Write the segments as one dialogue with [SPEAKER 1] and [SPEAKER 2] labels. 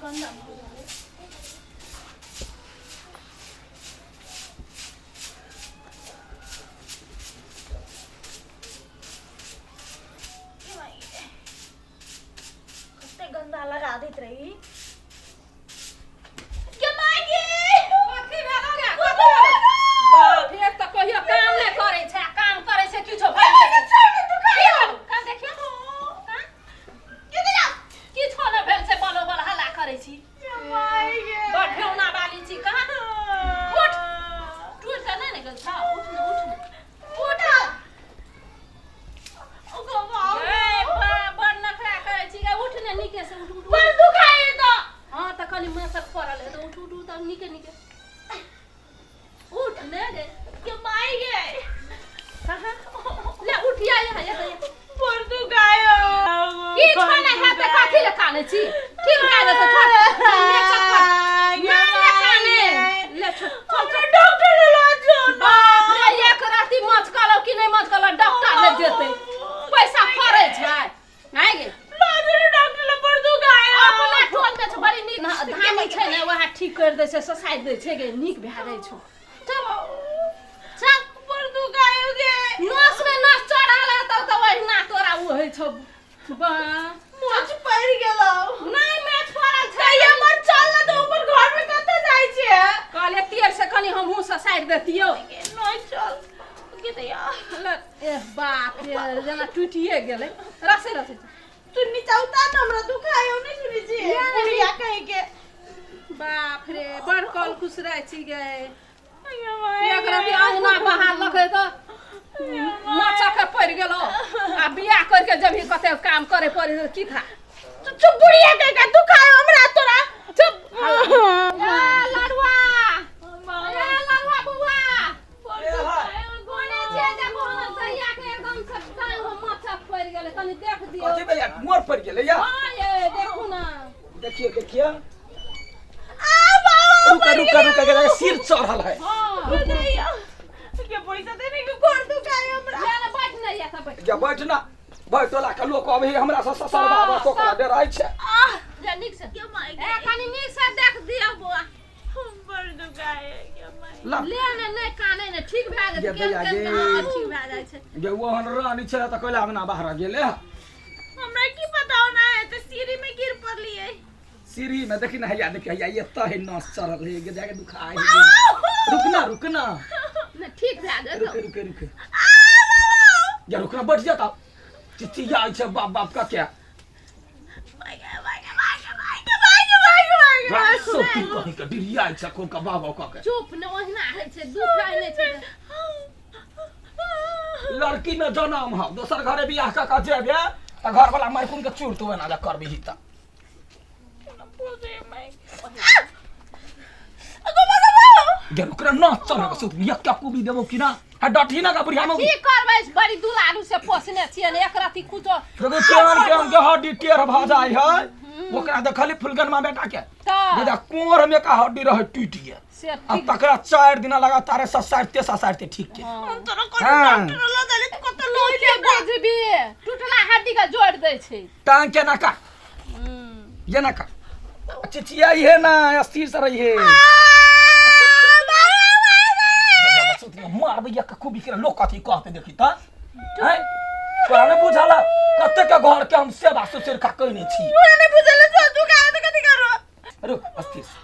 [SPEAKER 1] गन्दा भऽ गेलै। कते गंदा लगा दैत रही के माय गे।
[SPEAKER 2] कथी भेलौ रे? कथी भेलौ? बाप रे, तऽ कहियो काम नहि करै छै आ काम करै छै किछो भए गेल। की भेलौ? कान देखियौ। कान? किछो नहि भेल छै, बलो बल हल्ला करै छी। बड़ ढेउना बाली छी कहाँ। उठ। टूटि कऽ नहि ने गेल छौ? उठ ने, उठ ने। उठ। ए, बड़ नखरा करै छी गे। उठ ने नीके से, उठ, उठ, उठ।
[SPEAKER 1] बड़ दुखाइ तऽ।
[SPEAKER 2] हाँ तऽ कनि मसक पड़ल है तऽ उठ, उठ, उठ, तब नीके नीके उठ ने गे।
[SPEAKER 1] के माय गे।
[SPEAKER 2] कहाँ ले उठिया यहाँ यहाँ यहाँ।
[SPEAKER 1] बड़ दुखायो।
[SPEAKER 2] की छो नहि हेतै, कथी ले कानै छी? ठीक भए जेतै, छोड़। मेचक पर नहि ने काने ले, छोड़, चल, चल।
[SPEAKER 1] डॉक्टर लऽ जो ना।
[SPEAKER 2] बाप रे, एक राति मचकलौ कि नहि मचकलौ, डॉक्टर ले जेतै, पैसा फड़ै छै नहि गे?
[SPEAKER 1] लऽ जो ना डॉक्टर लऽ, बड़ दुखायो।
[SPEAKER 2] अपना टोल में छै, बड़ी नीक धानी छै ने, वएह ठीक कर दै छै, ससारि दै छै गे, नीक भए जाइ छौ। चल चल।
[SPEAKER 1] बड़ दुखायो गे।
[SPEAKER 2] नस में नस चढ़ल हेतौ तऽ ओहिना तोरा ओ होइ छौ। बा
[SPEAKER 1] मोच पड़ि गेलौ।
[SPEAKER 2] नहि मैच पड़ल छै।
[SPEAKER 1] तैयो हमर चल ना तऽ ऊपर घर में कतऽ जाइ छियै?
[SPEAKER 2] कहलियै तेल से कनि हमहूँ ससारि दैतियौ।
[SPEAKER 1] नहि चल गे दैया।
[SPEAKER 2] ले, ए बाप रे, जेना टूटिए गेलै। रसे रसे
[SPEAKER 1] तू नीचा उतार ना, हमरा दुखायो। नहि सुनै छियै बुढ़िया कहीं के।
[SPEAKER 2] बाप रे, बड़ कल खुसराइ छी गे। एक रति अहिना बाहर लखै तऽ मचक पड़ि गेलो आ बियाह करके जब कते काम करे पड़े की था।
[SPEAKER 1] चुप बुढ़िया कहीं के, दुखायो हमरा तोरा।
[SPEAKER 2] चुप। ए लड़ुआ, ए लड़ुआ बौआ, कोने छियै? देखो ने दैया के एकदम से टांग में मचक पड़ि गेलै, कनि देख दियौ।
[SPEAKER 3] कथी भेलै? मोर पड़ि गेलै या?
[SPEAKER 2] हाँ ये देखू ना।
[SPEAKER 3] देखिए देखिए, रुक रुक रुक, रुक, सिर चढ़ल है।
[SPEAKER 2] हाँ।
[SPEAKER 1] के पैसा देने के घर दुखायो हमरा।
[SPEAKER 2] ले ले, बैठ ने या सब बैठ।
[SPEAKER 3] जा बैठ ना, बैठोला के लोक अभी हमरा से ससुर बाबा को ओकरा डराइ छै।
[SPEAKER 2] ले नीक से।
[SPEAKER 1] के माय
[SPEAKER 2] ए कनि नीक से देख दियौ बौआ।
[SPEAKER 1] बड़ दुखायो के माय।
[SPEAKER 3] ला।
[SPEAKER 2] ले ने, नहि काने ने, ठीक भए जेतै।
[SPEAKER 3] गे
[SPEAKER 2] केहन
[SPEAKER 3] दैया
[SPEAKER 2] केहन
[SPEAKER 3] गे।
[SPEAKER 2] अहाँके ठीक भए जाइ छै।
[SPEAKER 3] जे ओहन रानी छै तऽ कैला अंगना बाहर गेलै?
[SPEAKER 1] हमरा की पता होना है तऽ सीढ़ी में गिर पड़लियै।
[SPEAKER 3] सीढ़ी में देखी ना, हैया देखी, हैया एतऽ है नस चढ़ल है गे, जाके दुखाइ है। रुकना रुकना।
[SPEAKER 2] नहि, ठीक भए जेतौ।
[SPEAKER 3] रुके रुके रुके या, रुकना, बैठ जाता, चिचिया छै बाप बाप का क्या। सब की कही के डिरिया छै खूब का बाबा का के।
[SPEAKER 2] चुप ने, ओहिना होइ छै, दुख नहि छै।
[SPEAKER 3] लड़की में जनम हो, दोसर घरे बियाह का का जेबे त घर वाला मारकुन के चूर तू एना जा करबी त। गे रुकना न, चल के सुत या क्या कुबी देबो कि ना हा डठी ना का बुढ़िया में।
[SPEAKER 2] की करबै, बड़ी दुलारू से पोसने छियै ने, एक रति कुछो।
[SPEAKER 3] देखो केहन केहन के हड्डी टेढ़ भऽ जाइ है, ओकरा देखली फुलगनमा बेटा के
[SPEAKER 2] तऽ
[SPEAKER 3] बेटा कोर में का हड्डी रहे टूटि गेल
[SPEAKER 2] से
[SPEAKER 3] आ
[SPEAKER 2] ठीक।
[SPEAKER 3] तकरा 4 दिना लगातार ससारते ससारते ठीक के।
[SPEAKER 1] हम तोरा कोनो
[SPEAKER 3] हाँ।
[SPEAKER 1] डॉक्टर लऽ गेली तऽ कतऽ
[SPEAKER 2] तू
[SPEAKER 1] लऽ
[SPEAKER 2] के बुझबी, टूटला हड्डी के जोड़ दै छै।
[SPEAKER 3] टांग के ना का ये ना का चिचिया है ना, स्थिर से रही है। मारबै या खूब के लोग कथी कहते देखी त हैं, तोरा नहि बुझल कते के घर के हम सेवा सुसुर खा कइने छी।
[SPEAKER 1] तोरा नहि बुझल छौ दुखायो तऽ कथी करू?
[SPEAKER 3] रुक, अस्थिर से,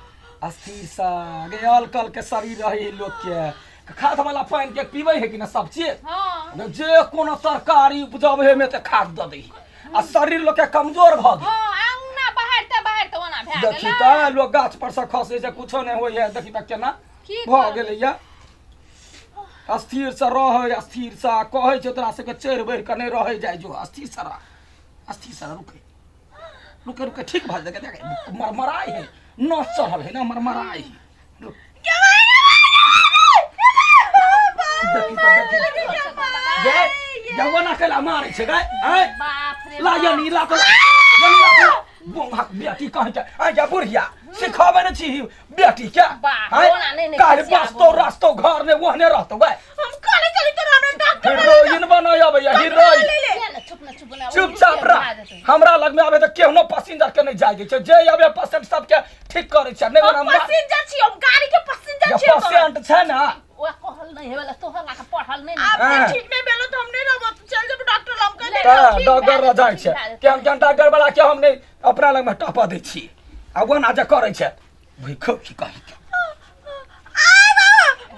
[SPEAKER 3] अस्थिर से गे। अल कल के शरीर रहे लोग के, खाद वाला पानि के पीबै है कि ना सब चीज।
[SPEAKER 2] हाँ।
[SPEAKER 3] जे कोनो तरकारी उपजबै है में तऽ खाद दऽ दै है आ शरीर लोग के कमजोर भऽ गेल।
[SPEAKER 2] हाँ, अंगना बहारते बहारते ओना भए
[SPEAKER 3] देखी
[SPEAKER 2] गेलै।
[SPEAKER 3] तऽ लोग गाछ पर से खसै छै, कुछो नहि होइ है, देखी तऽ केना
[SPEAKER 2] की
[SPEAKER 3] भऽ
[SPEAKER 2] करबै?
[SPEAKER 3] गेलै या। अस्थिर से रहै, अस्थिर से कहै छै तोरा सबके, चढ़ि बढ़ि कऽ नहि रहै जाइ जो, अस्थिर से रह, अस्थिर से रह, रुकै रुकै रुकै, ठीक भऽ जेतै। देख, मरमराइ है, नस चढ़ल है ना, मरमराइ है, रुक। देखी तऽ देखी गे, जवाना कैला मारै छै गे आँय?
[SPEAKER 2] बाप रे।
[SPEAKER 3] ला यनी ला तो यनी ला तो बोंगाक बेटी कहीं के आइ जा, बुढ़िया सिखाबै ने छी बेटी के।
[SPEAKER 2] बाप,
[SPEAKER 3] आँय?
[SPEAKER 2] ओना नहि ने
[SPEAKER 3] काल्हि
[SPEAKER 2] खिसियाबो।
[SPEAKER 3] बसतो रास्तो घर ने ओहने रहतो गे।
[SPEAKER 1] हम कहले चली तोरा हमरा डॉक्टर
[SPEAKER 3] हीरोइन बनाय अबैया हीरोइन।
[SPEAKER 2] ले ने, चुप ने, चुप ने, ने
[SPEAKER 3] चुपचाप रह। हमरा लग में आबे तऽ केहनो पैसेंजर के नहीं जाय दै छै, जे आबे पेशेंट सबके ठीक करै छै। नहि
[SPEAKER 1] हम
[SPEAKER 3] हमरा
[SPEAKER 1] पैसेंजर छी, हम गाड़ी के पैसेंजर
[SPEAKER 3] जे
[SPEAKER 1] छी।
[SPEAKER 3] पेशेंट छै ने
[SPEAKER 2] ओ कहल नहीं हेबे तोहर लाके पढ़ल नहीं
[SPEAKER 1] आप
[SPEAKER 3] हाँ।
[SPEAKER 1] ठीक नहीं भेलो तो हम नहीं रहबो, तू चल जेबो डॉक्टर लग, हम कह
[SPEAKER 2] ले।
[SPEAKER 3] तऽ
[SPEAKER 2] ठीक
[SPEAKER 3] डॉक्टर
[SPEAKER 2] भए
[SPEAKER 3] लग जाइ
[SPEAKER 2] जेतै,
[SPEAKER 3] छै।
[SPEAKER 2] ठीक भए जेतै।
[SPEAKER 3] केहन केहन डॉक्टर वाला के हम नहि अपना लग में टपा दै छी आ ओना जे करै छै भूखो की कही के।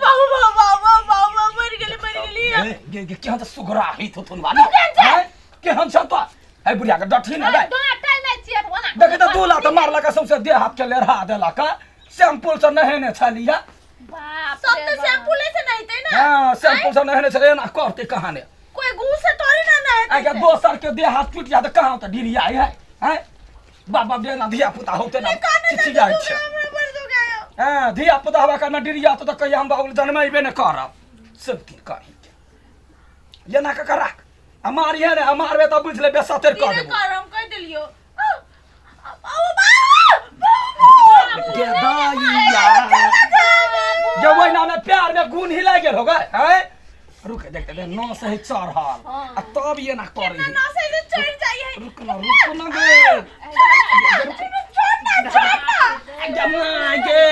[SPEAKER 1] बाबू बाबू बाबू बाबू बाबू, मर गेली मर गेली।
[SPEAKER 3] ए, गे गे केहन तऽ सुगरा ही थुथुन वाली हैं? केहन छ तो है बुढ़िया के डठी ने गे।
[SPEAKER 2] डांटै नहीं छियै तऽ ओना
[SPEAKER 3] देखे तऽ दू लात मारलक सौंसे देह हाथ के लेढ़ा देलक। शैम्पूल से नहेने छलिया।
[SPEAKER 2] बाप
[SPEAKER 1] सब
[SPEAKER 2] रे
[SPEAKER 1] तो
[SPEAKER 2] बाप।
[SPEAKER 1] शैम्पूले से नहीं थे ना।
[SPEAKER 3] हाँ, शैम्पूल से नहेने छलियै, एना करते कहाँ ने
[SPEAKER 1] कोई गू से थोड़ी ना नहे।
[SPEAKER 3] आइ के दोसर के देह हाथ टूटि जाय तऽ कहाँ तऽ ढिरिया है हैं? बाप बाप रे, ना धिया पुता होते ना चिचियाइ छै।
[SPEAKER 1] हमरा बड़ दुखायो।
[SPEAKER 3] हाँ, धिया पुता हवा करना डिरिया तो कहिया हम बाबू जन्मेबे ने करब सब दिन कही के ये ना के राख आ मारिहे ने, आ मारबे तऽ बुझि ले बेसतेर कऽ
[SPEAKER 1] धीरे
[SPEAKER 3] देबो।
[SPEAKER 1] कर, हम कह देलियो। बाबू बाबू
[SPEAKER 3] गे दैया गे, ओहिना में प्यार में गुण हिला गेल होगा हैं? रुक देखते दे नौ से ही चढ़ल आ तब ये ना करी।
[SPEAKER 1] कितना ना से चढ़ जाई है।
[SPEAKER 3] रुक ना, रुक ना गे।
[SPEAKER 1] छोड़ ना, छोड़ ना।
[SPEAKER 3] गे माँ गे,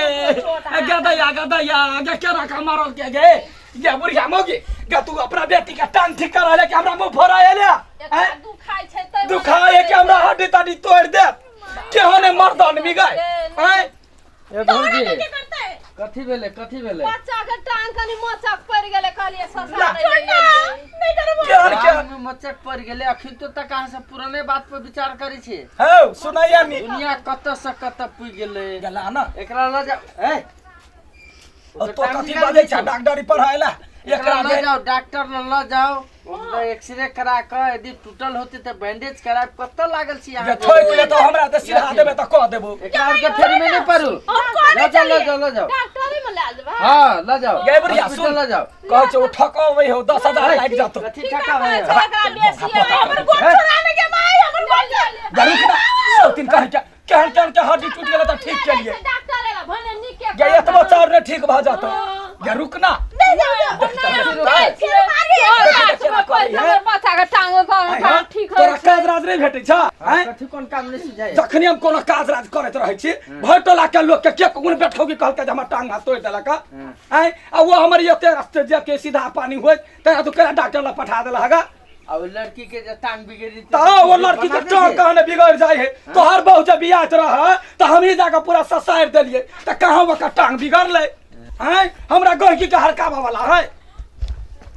[SPEAKER 3] गे दैया, गे दैया गे, केना का मारल के गे गे बुढ़िया मौगी गे, तू अपना बेटी के टांग ठीक करा ले कि हमरा मुंह फोड़ा एले
[SPEAKER 2] एकरा
[SPEAKER 3] हैं?
[SPEAKER 2] दुखाइ छै तै
[SPEAKER 3] दुखाए के हमरा हड्डी तड्डी तोड़ दे, केहन मर्दन मिगाय हैं?
[SPEAKER 4] ए
[SPEAKER 1] तोरा
[SPEAKER 4] भौजी,
[SPEAKER 1] के करता है?
[SPEAKER 4] कथी भेलै, कथी भेलै?
[SPEAKER 2] बच्चा के टांग कनी मचक पड़ि गेलै, कहलियै ससा
[SPEAKER 3] ला।
[SPEAKER 2] दै
[SPEAKER 1] छोड़ ना, नहीं करबो।
[SPEAKER 3] केहन के
[SPEAKER 4] टांग में मचक पड़ि गेलै? अखन तो तक अहाँ सब पुराने बात पर विचार करै छी।
[SPEAKER 3] हौ सुनैया नी।
[SPEAKER 4] दुनिया कतऽ से कतऽ पुगि गेलै।
[SPEAKER 3] गेला ना।
[SPEAKER 4] एकरा लऽ जाउ ए।
[SPEAKER 3] और तो कथी बाजै छ डॉक्टरी पढ़ाइला
[SPEAKER 4] एकरा
[SPEAKER 3] एकरा
[SPEAKER 4] लऽ
[SPEAKER 3] जे
[SPEAKER 4] जाउ डॉक्टर लग लऽ जाउ, ओकरा एक्सरे करा कऽ यदि टूटल होतै तऽ बैंडेज करायब। कतऽ लागल छी
[SPEAKER 3] जे
[SPEAKER 4] अहाँ?
[SPEAKER 3] ठोकि ले तऽ हमरा तऽ सीधा देबे तऽ कह देबो।
[SPEAKER 4] एकरा आर के फेर में नहीं पड़ू।
[SPEAKER 1] हम कहने
[SPEAKER 4] लऽ जाउ, लऽ
[SPEAKER 1] चलिए।
[SPEAKER 4] जाउ, लऽ जाउ।
[SPEAKER 2] डॉक्टरी में लए जेबै।
[SPEAKER 4] हाँ, लऽ जाउ।
[SPEAKER 3] गे बुढ़िया,
[SPEAKER 4] हॉस्पिटल
[SPEAKER 3] सुन।
[SPEAKER 4] लऽ जाउ।
[SPEAKER 3] कहै छै ओ ठकबै हौ, 10,000 लागि जतौ।
[SPEAKER 4] कथी
[SPEAKER 2] की
[SPEAKER 4] ठका
[SPEAKER 2] कहै
[SPEAKER 4] है?
[SPEAKER 2] छै एकरा बेसी
[SPEAKER 1] हमर गोड़ छोड़ा ने गे माई, हमर गोड़ छोड़ा।
[SPEAKER 3] जा रुक ना सब दिन कहै के केहन केहन के हड्डी टूटि गेलै तऽ ठीक केलिए।
[SPEAKER 2] डॉक्टर एला भने नीके।
[SPEAKER 3] गे एतबो चाउर नहि ठीक भऽ जतौ। गे रुक ना।
[SPEAKER 1] नहीं जाओ, जाओ।
[SPEAKER 2] बच्चा के टांग ठीक
[SPEAKER 3] तोरा काज राज नहि भेटै छ आँय?
[SPEAKER 4] कथी कोन काम नहि सुझाइ?
[SPEAKER 3] जखनी हम कोनो काज राज करैत रहै छी, भरि टोला के लोक के के कोन बैठौगी कहलकै जे हमर टांग हाथ तोड़ि देलक आँय, आ ओ हमर एते रास्ते जे के सीधा पानी होइत तकरा तू केना डॉक्टर लग पठा देलह गा?
[SPEAKER 4] आ ओ लड़की के जे टांग बिगड़ि
[SPEAKER 3] तऽ ओ लड़की के टांग कहने बिगड़ जाइ है? तोहर बहु जे बियाह रह तऽ हमही जाके पूरा ससारि देलियै तऽ कहाँ ओकर टांग बिगड़लै आँय? हमरा गहकी के हरकाबऽ वाला है।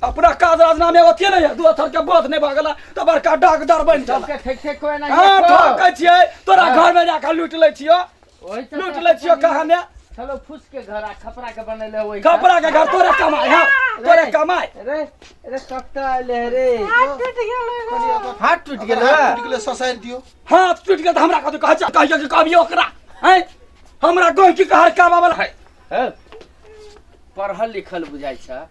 [SPEAKER 3] अपना काज राज नामे अथिये नहि है, दू अथर के बोध नहि भऽ गेला तऽ बड़का डॉक्टर बनि गेला।
[SPEAKER 4] सबके ठेक ठेक कोई ना।
[SPEAKER 3] हाँ, ठकै छियै तोरा घर में जाके लूटि लै छियौ,
[SPEAKER 4] ओहि से
[SPEAKER 3] लूटि लै छियौ कहाँ ने।
[SPEAKER 4] चलो फूस के घर आ खपरा के बनेले ओहि।
[SPEAKER 3] कपड़ा के घर तोरे कमाई है, तोरे कमाई।
[SPEAKER 4] रे रे, कत्ता आइले रे?
[SPEAKER 1] हाथ टूट गेल।
[SPEAKER 4] हाथ टूटि गेलै।
[SPEAKER 5] हाथ टूटि गेलै, ससारि दियौ।
[SPEAKER 3] हाथ टूटि गेल तऽ हमरा कथी कहै छै? कहियो कि कहबियो ओकरा हैं? हमरा गहकी के हरकाबऽ वाला है।
[SPEAKER 4] हे, पढ़ल लिखल बुझाइ छ,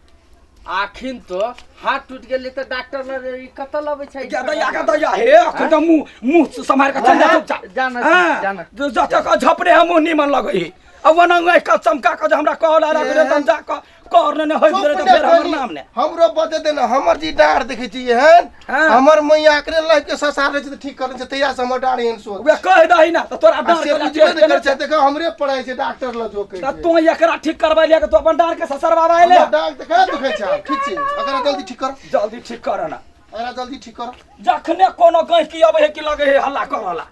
[SPEAKER 4] आखिन तो हाथ टूटि गेलै तऽ डॉक्टर लग ई कतऽ लबै छै?
[SPEAKER 3] दैया के दैया हे, अखन तऽ मुँह मुँह सम्हारि कऽ चलि जा चुपचाप।
[SPEAKER 4] जाना,
[SPEAKER 3] हाँ,
[SPEAKER 4] जाना।
[SPEAKER 3] जतऽ झपरे हम मुँह निमन लगै है आ ओना कऽ चमका कऽ जे हमरा कहल आयल
[SPEAKER 5] ए।
[SPEAKER 3] तहन जा कऽ कर ने होइत गेलै तऽ फेर हमर नाम ने।
[SPEAKER 5] हमरो बजे दे ने, हमर जी डाँड़ देखै छी एहन।
[SPEAKER 3] हाँ।
[SPEAKER 5] हमर मैया एकरे लाइफ के ससार रहै छै तऽ ठीक करै छै, तहिया से हमर डाँड़ एहन सोच।
[SPEAKER 3] उएह कहि दही ने तऽ तोरा
[SPEAKER 5] आ
[SPEAKER 3] डाँड़
[SPEAKER 5] से
[SPEAKER 3] केना
[SPEAKER 5] बुझबे
[SPEAKER 3] चेक
[SPEAKER 5] नहि
[SPEAKER 3] केने
[SPEAKER 5] करै छै, देखो हमरे पढ़ाइ छै डॉक्टर लग जो कहै
[SPEAKER 3] तऽ
[SPEAKER 5] छै।
[SPEAKER 3] तू एकरा ठीक करबै लिया कि तू अपन डाँड़ के ससरबाबा एले?
[SPEAKER 5] हमर डाँड़ तऽ कहाँ दुखै छै आब, ठीक छै, एकरा जल्दी ठीक कर।
[SPEAKER 3] जल्दी ठीक कर ना।
[SPEAKER 5] एकरा जल्दी ठीक कर।
[SPEAKER 3] जखने कोनो गैंकी अबै है कि लगे है हल्ला करला।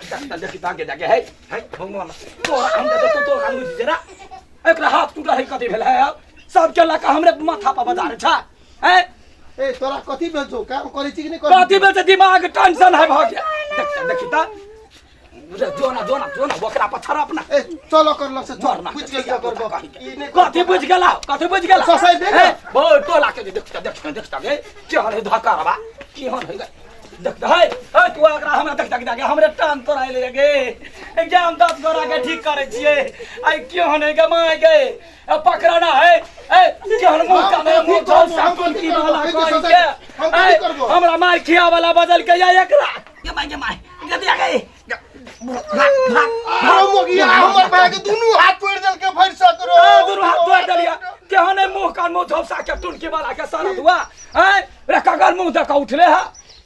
[SPEAKER 3] देखी ताके जाके है है भगवान तोरा हम दे तो तोरा बुझि जरा एकरा हाथ टूटल है, कथी भेल है? सबके लऽ कऽ हमरे माथा पर बजार छ हैं?
[SPEAKER 5] ए, तोरा कथी भेल छौ? काम करै छी कि नहि करै?
[SPEAKER 3] कथी भेल छै? दिमाग टेंशन है भऽ गेल। देख देखी तऽ जो ना, जो ना, जो ना, ओकरा पर छड़प ना।
[SPEAKER 5] ए, चल ओकर लग से चल।
[SPEAKER 3] मरना।
[SPEAKER 5] बुझि गेल ओकर गप। ई नहि।
[SPEAKER 3] कथी बुझि गेला? कथी बुझि गेला?
[SPEAKER 5] ससाइ दे ने।
[SPEAKER 3] बहुत टोला के देख देख देख देख केहन है धकारबा, केहन है देख है। है तू एकरा हमरा देख देख देख, हमरे टांग तोड़ा ले गे। ज्ञान 10 गोरा के ठीक करै छियै आई, केहन है गे my गे? ए, पकड़ा ना है। ए, केहन मुंह का
[SPEAKER 5] हम
[SPEAKER 3] मुंह
[SPEAKER 5] कथी
[SPEAKER 3] धोल
[SPEAKER 5] करबो? हम
[SPEAKER 3] साबुन
[SPEAKER 5] कथी
[SPEAKER 3] की
[SPEAKER 5] करबो?
[SPEAKER 3] वाला
[SPEAKER 5] कथी
[SPEAKER 3] कहि
[SPEAKER 5] ससाइ?
[SPEAKER 3] के
[SPEAKER 5] हम कथी
[SPEAKER 3] ए,
[SPEAKER 5] करबो?
[SPEAKER 3] हमरा मार खिया वाला बदल के या एकरा गे my, गे my, गे दिया गे, भाग भाग।
[SPEAKER 5] आरो मोगिया, हमर भाई के दुनू हाथ तोड़ि देलकै भरि सकरो।
[SPEAKER 3] ए, दुनू हाथ तोड़ि देलियै। केहन है मुंह कान मुंह झोपसा के टुनकी वाला के सारा धुआ हैं? रे ककर मुंह देख उठले है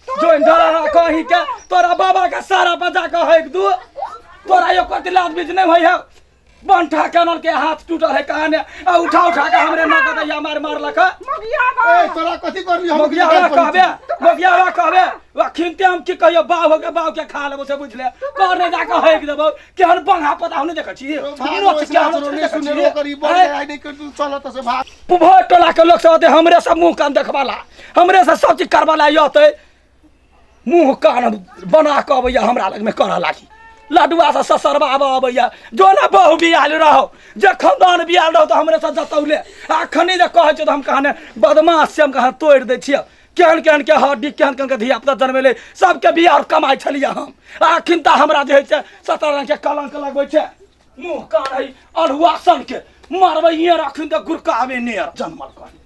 [SPEAKER 3] जोइन धरा कहीं के तोरा बाबा के सारा बजा के हेक दू। तोरा एको दिन लाज बीज नहीं होई है। बंठा केनल के हाथ टूटल है कहाने आ उठा उठा के हमरे नगद या मार मारलक।
[SPEAKER 5] ए तोरा कथी करली हम?
[SPEAKER 3] मोगिया कहबे, मोगिया कहबे अखिनते हम की कहियो, बाव हो के बाव के खा लेबो से बुझले करने जाके हेक देबो। केहन बंघा पता हम नहीं देखै छी। नोच के हम
[SPEAKER 5] नहीं सुने ओकर ई बोल आइ नहीं कर, तू चल त से भाग।
[SPEAKER 3] भोर टोला के लोग सब हमरे सब मुंह कान देखबाला, हमरे से सब चीज करबाला यतै मुंह कान बना के अबैया हमरा लग में करऽ लागी। लडुआ से ससरवा अबैया जो ना बहु बियाल रहो जे खानदान बियाल रहो तऽ हमरे से जतौले। अखनी जे कहै छै तऽ हम कहने बदमाश से हम कहाँ तोड़ि दै छियै। केहन केहन के हड्डी केहन केहन के धिया पुता जनमेलै सबके बियाह कमाइ छलियै हम। अखन तऽ हमरा जे होइ छै 17 रंग के कलंक लगबै छै। मुँह कान है अल्हुआ सन के मारबै ये अखन तऽ गुरकाबे नेर जनमल कही।